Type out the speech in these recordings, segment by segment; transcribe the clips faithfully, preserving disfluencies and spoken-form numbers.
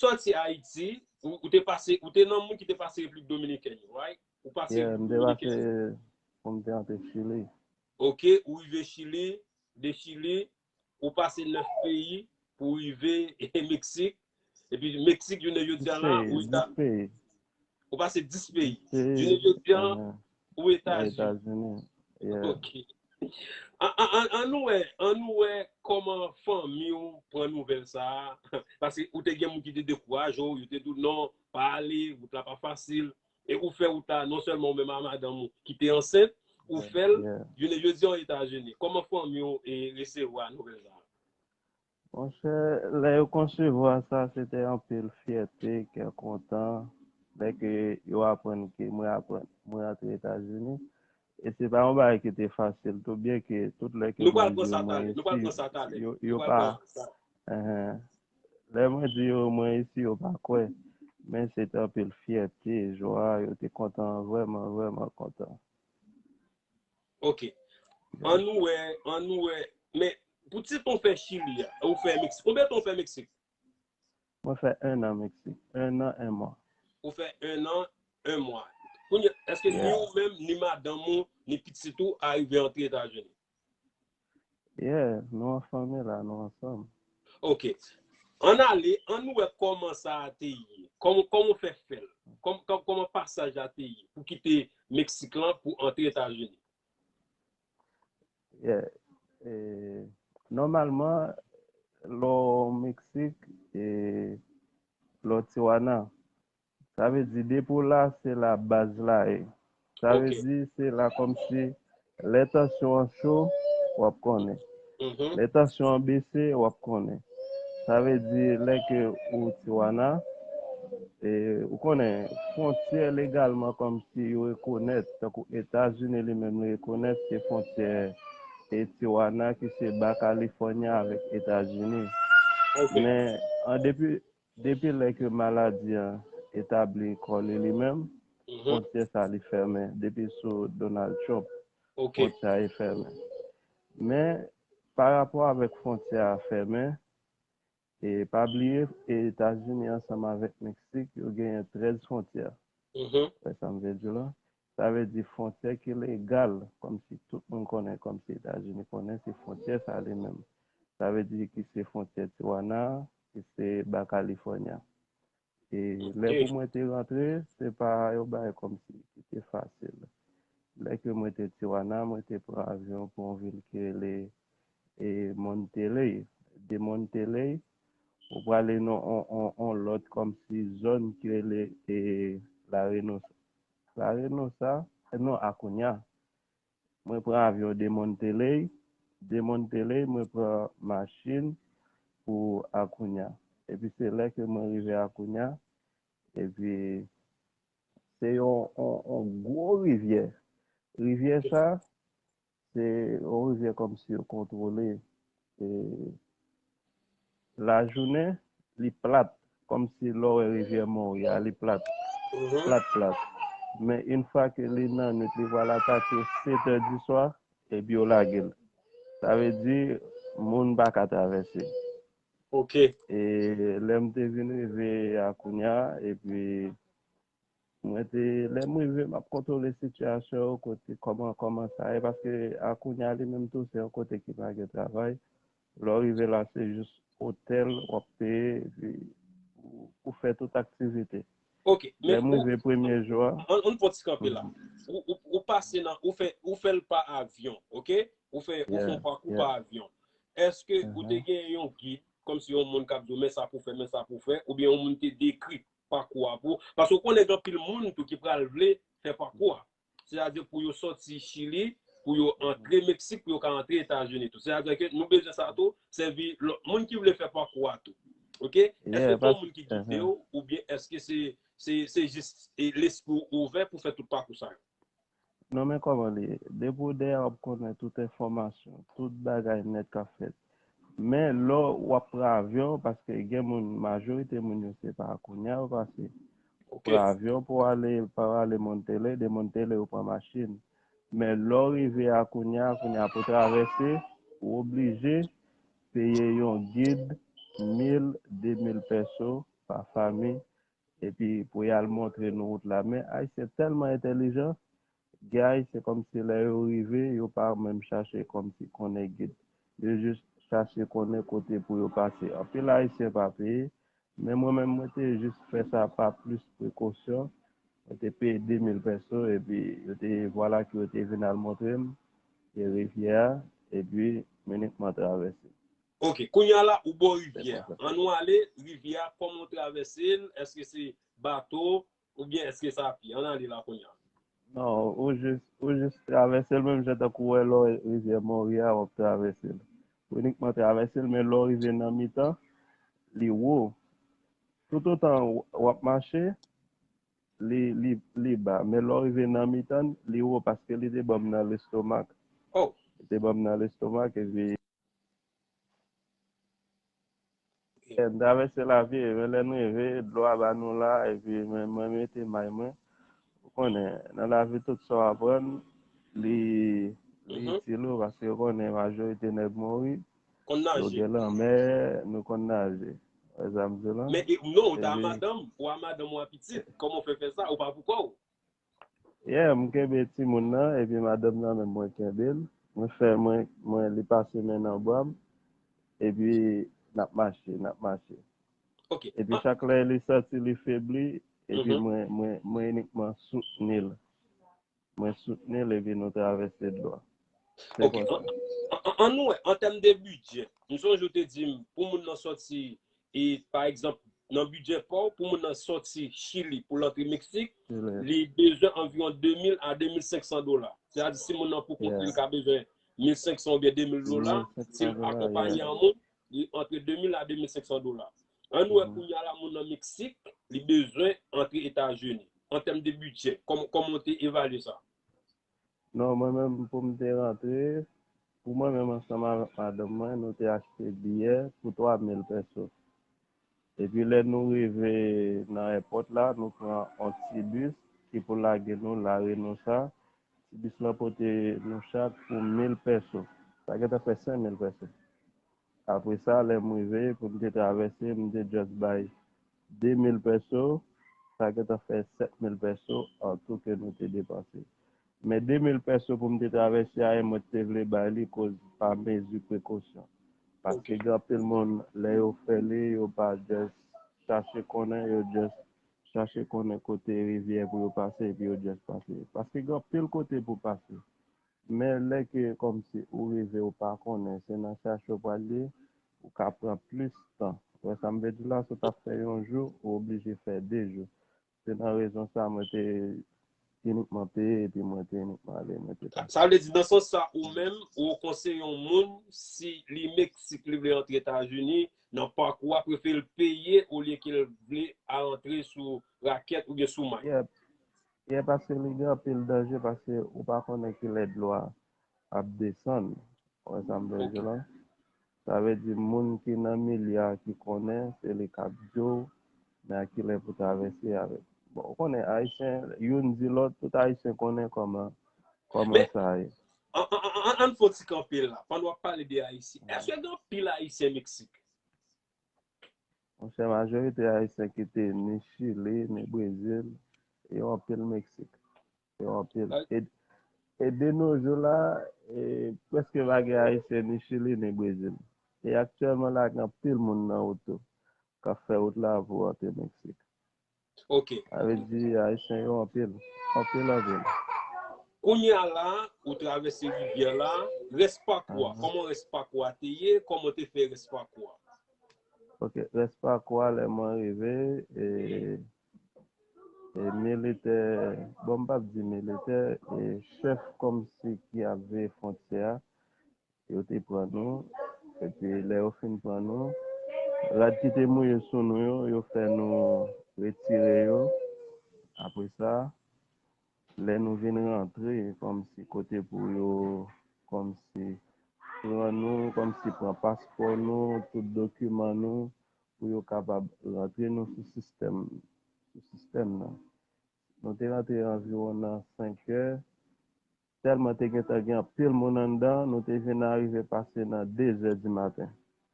sòti Ayiti, ou, ou te pase, ou te nan moun ki te pase Repiblik Dominikèn yo, right? Ou pase Yeah, Repiblik m te Dominikèn. Pase pou m te antre Chili. Ok, ou rive Chili, de Chili, ou pase nèf peyi pou rive Meksik. Epi Meksik, jounen jodi a la, ou Eta-, ou pase dis peyi. Jounen jodi a, ou Etazini. Ok. An, an, an, an nou wè, an nou wè kòman fanmi w pran nouvèl sa a. Paske ou te gen moun ki te dekouraje w, yo te di w non, pa ale, wout la pa fasil. E ou fè wout la, non sèlman ou menm a madanm ou ki te ansent, ou fè l, jounen jodi a an Etazini. Kòman fanmi w e resevwa nouvèl sa a? Monchè, lè yo konsevwa sa, se te anpil fyète, kè kontan. Lè ke yo aprann ke mwen aprann, mwen rantre Etazini. E se pa yon bagay ki te fasil tou, byen ke tout lè ke Nou pral mwen pran di yo sa mwen talè, nou pral isi, pran sa talè. yo, yo Nou pral pa, pran sa. Enhen. Lè mwen di yo mwen isi, yo pa kwè. Men se te anpil fyète, jwa, yo te kontan, vrèman, vrèman kontan. Ok. An nou wè, an nou wè. Men, pou ti tan w fè Chili a, ou fè Meksik. Konbyen tan w fè Meksik? Mwen fè un an Meksik. Un an, un mwa. Ou fè un an, un mwa. Kounye, èske ni Yeah. ou menm, ni madanm ou, ni pitit ou a rive antre Etazini? Yeah, nou an fanmi la, nou ansanm. Ok. Ann ale, ann wè kòman sa a te ye. Kòman, kòman w fè fè l? Kòm-, kòm-, kòman pasaj la te ye pou kite Meksik lan pou antre Etazini? Yeah. E, nòmalman, lè w Meksik, e, lè w Tijuana, sa vle di depi w la, se la baz la ye. Sa vle Ok. di se la kòmsi lè tansyon an cho, w ap konnen. Mhm. Lè tansyon an bese, w ap konnen. Sa vle di lè ke ou Tijuana, e, ou konnen fwontyè legalman kòmsi yo rekonèt, tankou Etazini li menm li rekonèt se fwontyè e Tijuana ki se Ba California avèk Etazini. Ok. Men an depi, depi lè ke maladi an etabli kò li li menm, Mhm. fwontyè sa li fèmen. Depi sou Donald Trump, Ok. fwontyè a e fèmen. Men pa rapò avèk fwontyè a fèmen, e pa bliye, e Etazini ansanm avèk Meksik, yo genyen trèz fwontyè. Mhm. Wè sa m vle di w la? Sa vle di fwontyè ki legal, kòmsi tout moun konnen, kòmsi Etazini konnen, se fwontyè sa li menm. Sa vle di ki se fwontyè Tijuana, ki se Ba California. E lè Ok. pou mwen te rantre, se pa yon bagay kòmsi ki te fasil. Lè ke mwen te Tijuana, mwen te pran avyon pou yon vil ki rele, e, Monterrey. De Monterrey, ou prale nan on, on, on lòt kòmsi zòn ki rele, e, La Reynosa. La Reynosa, non, Acuña. Mwen pran avyon de Monterrey, de Monterrey, mwen pran machin pou Acuña. Epi se lè ke mwen rive Acuña, epi se yon, yon, yon gwo rivyè. Rivyè sa, se yon rivyè kòmsi yo kontwole. E lajounen, li plat, kòmsi lè w wè rivyè Mòri a, li plat, Mhm. plat, plat. Men yon fwa ke li nan nwit, li pral atake sèt è di swa, epi yo lage l. Sa vle di, moun pa ka travèse. Ok. E lè m te vin rive Acuña, epi mwen te, lè m rive, m ap kontwole sitiyasyon yo, kote, kòman, kòman sa ye, paske Acuña li menm tou, se yon kote ki pa gen travay. Lè w rive la, se jis otèl w ap peye, epi ou, ou fè tout aktivite. Ok, Lè men m ou, rive premye jou a, an, an fè yon ti kanpe la. Mhm. Ou, ou, ou pase nan, ou fè, ou fè l pa avyon, ok? Ou fè, ou fè Yeah, yon pakou yeah. pa avyon. Èske ou te Mhm. gen yon gid, kòmsi yon moun k ap di w, men sa pou fè, men sa pou fè, oubyen yon moun te dekri pakou a pou ou? Paske w konnen gen anpil moun tou ki pral vle fè pakou a. Sètadi pou yo sòti Chili, pou yo antre Meksik, pou yo ka antre Etazini tou. Sètadi ke nou bezwen sa tou, sèvi lòt moun ki vle fè pakou a tou. Ok? Èske Yeah, se yon pas-, moun ki gide Mhm. w, oubyen èske se, se, se jis, e, lespri w ouvè pou fè tout pakou sa yo? Non, men kòman li ye? Depi w dèyè, w ap konnen tout enfòmasyon, tout bagay nèt k ap fèt. Men lè w ap pran avyon, paske gen moun, majorite moun yo se pa Acuña yo pase. Ou Ok. pran avyon pou w ale, pa w ale Monterrey, de Monterrey ou pran machin. Men lè w rive Acuña, Acuña pou travèse, ou oblije peye yon gid mil, de mil pèso pa fanmi, epi pou y al montre nou wout la. Men Ayisyen tèlman entèlijan, gen Ayisyen kòmsi lè yo rive, yo pa menm chache kòmsi konnen gid. Yo jis chache konnen kote pou yo pase. Anpil Ayisyen pa peye, men mwen menm, mwen te jis fè sa pa plis prekosyon. Mwen te peye de mil pèso, epi yo te, vwala ke yo te vin al montre m, e rivyè a, epi m inikman travèse. Ok, kounye a la, ou bò rivyè a. An nou ale, rivyè a, kòman w travèse l? Èske se bato, oubyen èske se a pye? Ann ale la kounye a. Non, ou jis, ou jis travèse l, menm jan tankou wè lè w rivyè Mòri a, w ap travèse l. Ou inikman travèse l, men lè w rive nan mitan, li wo. Toutotan w ap mache, li, li, li ba. Men lè w rive nan mitan, li wo paske li te ban m nan lestomak. Oh. Li te ban m nan lestomak, epi M travèse lavil, men lè n rive, dlo a ba nou la, epi mwen, mwen mete may mwen. Ou konnen, nan lavi tout sa w aprann, li, li itil ou, paske ou konnen majorite nèg Mòri, Konn nou naje. gen lanmè, nou konn naje. Wè sa m di la? Men e, non, ou ta madanm, ou a madanm ou a pitit, kòman w fè fè sa? Ou pa pou kò w? Yeah, m kenbe timoun nan, epi madanm nan menm mwen kenbe l. Mwen fè, mwen, mwen, li pase men nan bra m, epi n ap mache, n ap mache. Ok. Epi chak lè li santi li febli, epi mwen, mwen, mwen inikman soutni l. Mwen soutni l, epi nou travèse dlo a. Se Ok. konsa. An, an, an nou wè, an tèm de bidjè, m sonje ou te di m, pou moun nan sòti, e, pa egzanp, nan bidjè pa w, pou moun nan sòti Chili pou l antre Meksik, Chili. Li bezwen anviwon de mil a de mil senk san dola. Sètadi si moun nan pou kont li, li ka bezwen mil senk san oubyen de mil dola. Si l akonpaye an moun, li antre de mil a de mil senk san dola. An nou wè kounye a la, moun nan Meksik, li bezwen antre Etazini. An tèm de bidjè, kòm, kòman w te evalye sa? Non, mwen menm, pou m te rantre, pou mwen menm ansanm avèk madanm mwen, nou te achte biyè pou twa mil pèso. Epi lè nou rive nan èpòt la, nou pran yon ti bis ki pou lage nou La Reynosa. Ti bis lan pote nou chak pou mil pèso. Sa gentan fè senk mil pèso. Apre sa, lè m rive, pou m te travèse, m te just bay de mil pèso, sa gentan fè sèt mil pèso an tou ke nou te depanse. Men de mil pèso pou m te travèse a, e mwen te vle bay li koz pa mezi prekosyon. Paske gen anpil moun, lè yo fè li, yo pa just chache konnen, yo just chache konnen kote rivyè pou yo pase, epi yo just pase. Paske gen anpil kote pou pase. Men lè ke kòmsi ou rive, ou pa konnen, se nan chache w pral ye, ou ka pran plis tan. Ou wè sa m vle di la, si w t ap fè yon jou, ou oblije fè de jou. Se nan rezon sa mwen te inikman peye, epi mwen te inikman ale, mwen te pase. Sa vle di, nan sans sa, ou menm, ou konseye yon moun, si li Meksik, li vle antre Etazini, nan pakou a, prefere l peye olye ke l vle al antre sou rakèt oubyen sou may. Yeah, yeah, paske li gen anpil danje, paske ou pa konnen kilè dlo a ap desann. Ou wè sa m vle di la? Sa vle di moun ki nan milye a ki konnen, se li k ap di w nan kilè pou travèse avèk. Bon, ou konnen, Ayisyen, youn di lòt, tout Ayisyen konnen kòman, kòman Men, sa ye. an, an, an, an, ann fè yon ti kanpe la, pandan w ap pale de Ayisyen. Èske gen anpil Ayisyen Meksik? Monchè, majorite Ayisyen ki te ni Chili, ni Brezil, e yo anpil Meksik. E yo anpil. E, e de nos jours la, e prèske pa gen Ayisyen ni Chili, ni Brezil. E aktyèlman la, gen anpil moun nan wout yo k ap fè wout la pou antre Meksik. Ok. Sa vle di, Ayisyen yo anpil. Anpil, anpil. Kounye a la, ou travèse rivyè la, rès pakou a, kòman rès pakou a te ye, kòman te fè rès pakou a? Ok, rès pakou a, lè mwen rive, e, e militè, bon, m p ap di militè, e chèf kòmsi ki ap veye fwontyè a, yo te pran nou, epi lè yo fin pran nou, rad ki te mouye sou nou yo, yo fè nou retire yo. Apre sa, lè nou vin rantre, kòmsi kote pou yo, kòmsi pran nou, kòmsi pran paspò nou, tout dokiman nou, pou yo kapab rantre nou sou sistèm, sou sistèm nan. Nou te rantre anviwon nan senk è, tèlman te gentan gen anpil moun anndan, nou te vin arive pase nan de zè di maten.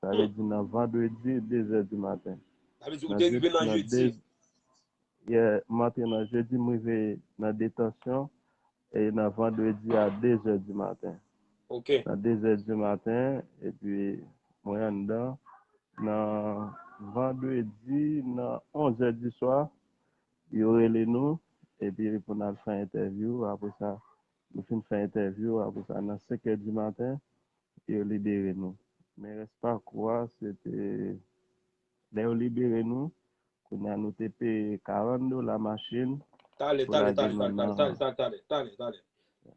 Sa vle di nan vandredi, de zè di maten. Sa vle di, ou te rive nan jedi. Yè, m antre nan jedi, m rive nan detansyon, e nan vandredi a de zè di maten. Ok. Nan de zè di maten, epi mwen anndan, nan vandredi, nan onz è di swa, yo rele nou, epi pou n al fè entèvyou, apre sa, nou fin fè entèvyou, apre sa, nan senk è di maten, yo libere nou. Men rès pakou a, se te, lè yo libere nou, kounye a nou te peye karant dola machin. Tale, tale, tale, tale, tale, tale, tale, tale, tale, tale.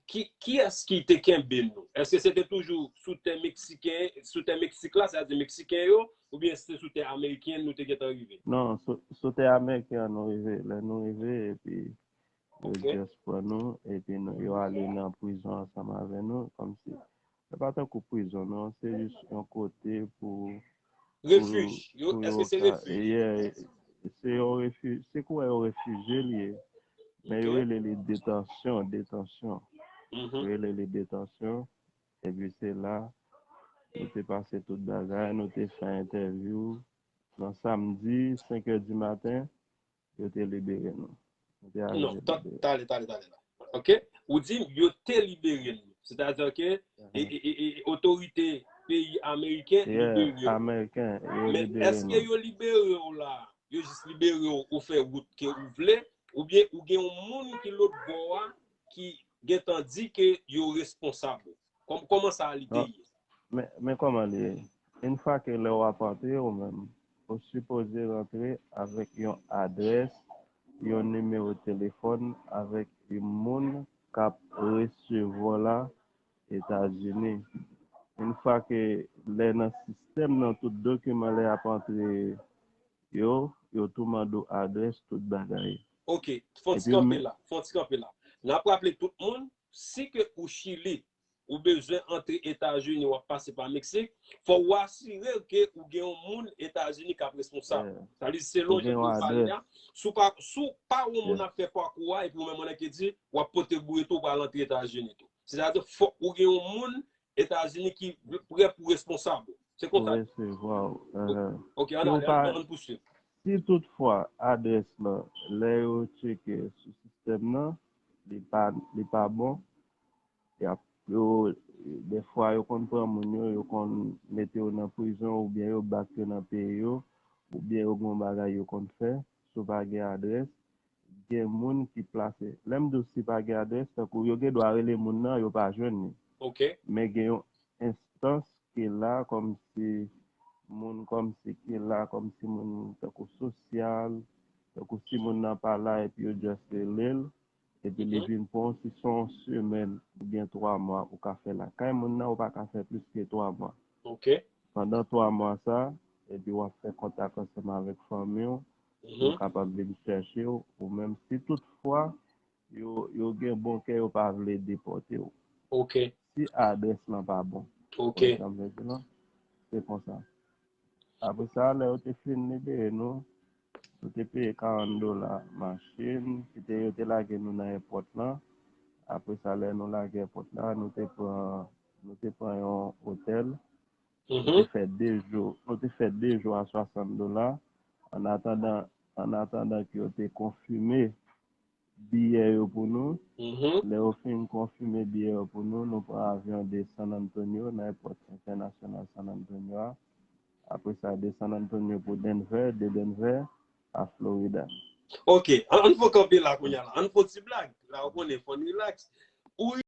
Ki, kiyès ki te kenbe nou? Èske se te toujou sou tè meksiken, sou tè Meksik la, sètadi meksiken yo, oubyen se sou tè ameriken nou te gentan rive? Non, sou, sou tè ameriken an nou rive. Lè nou rive, epi yo Ok. just pran nou, epi nou, yo ale nan prizon ansanm avè nou, kòmsi se pa tankou prizon, non, se jis yon kote pou, pou, Refij. Yo, pou èske yo se ka, refij? Yeah, se yon refij, se kouwè yon refijye li ye. Men yo Ok. rele li detansyon, detansyon. Mhm. Yo rele li detansyon. Epi se la, nou te pase tout bagay, nou te fè entèvyou. Nan samdi, senk è di maten, yo te libere nou. Nou te Non, arive tan, libere. tale, tale, tale la. Ok? Ou di m yo te libere nou. Sètadi ke e, Mhm. e, e, e, otorite peyi ameriken Yeah, libere yo. ameriken, yo Men libere èske nou. yo libere w la? Yo jis libere w, ou fè wout ke ou vle, oubyen ou gen yon moun ki lòt bò a ki gentan di ke yo responsab ou? Kòm, kòman sa a li te Non. ye? Men, men kòman li ye? Yon fwa ke lè w ap antre ou menm, ou sipoze rantre avèk yon adrès, yon nimewo telefòn avèk yon moun k ap resevwa w la Etazini. Yon fwa ke lè nan sistèm nan tout dokiman lè y ap antre yo, yo tou mande w adrès, tout bagay. Ok, fè yon ti Epi kanpe men la, fè yon ti kanpe la. N ap raple tout moun, si ke ou Chili, ou bezwen antre Etazini, w ap pase pa Meksik, fò w asire w ke ou gen yon moun Etazini k ap responsab. Yeah. Sa vle di, selon Ou jan gen ke yon w pale adrès. a, si w pa, si w pa yon moun Yeah. ap fè pakou a, epi ou menm ou nan ki di, w ap pote boure tou, w pral antre Etazini tou. Sètadi, fòk ou gen yon moun Etazini ki prè pou responsab ou. Se Pou konsa. resevwa w. Uh-huh. Ok, ann Si w ale, pa, ann, ann pouswiv. Si toutfwa adrès lan, lè yo tcheke sou sistèm nan, li pa, li pa bon, y ap, yo, defwa yo konn pran moun yo, yo konn mete yo nan prizon, oubyen yo bat yo nan peyi yo, oubyen yo gen yon bagay yo konn fè, si w pa gen adrès, gen moun ki plase. Lè m di w si pa gen adrès, tankou yo gen dwa rele moun nan, yo pa jwenn li. Ok. Men gen yon enstans ki la kòmsi moun kòmsi ki la kòmsi moun tankou sosyal, tankou si moun nan pa la epi yo just rele l, epi li Mhm. vin pran w, si se yon semèn oubyen twa mwa ou ka fè lakay moun nan, ou pa ka fè plis ke twa mwa. Ok. Pandan twa mwa sa, epi w ap fè kontak ansanm avèk fanmi w, pou yo Mhm. kapab vin chèche w, ou menm si toutfwa yo, yo gen bon kè, yo pa vle depòte w. Ok. Si adrès lan pa bon. Ok. Ou wè sa m vle di la? Se konsa. Apre sa, lè yo te fin libere nou, nou te peye karant dola machin, ki te, yo te lage nou nan èpòt lan. Apre sa, lè nou lage èpòt la, nou te pran, nou te pran yon otèl. Nou te Mhm. fè de jou, nou te fè de jou a swasant dola. An atandan, an atandan ke yo te konfime biyè yo pou nou. Mhm. Lè yo fin konfime biyè yo pou nou, nou pran avyon de San Antonio, nan èpòt entènasyonal San Antonio a. Apre sa, de San Antonio pou Denver, de Denver a Florida. Ok, ann, ann fè kanpe la kounye a la. Ann fè ti blag. La, ou konnen, fò n relax. Ou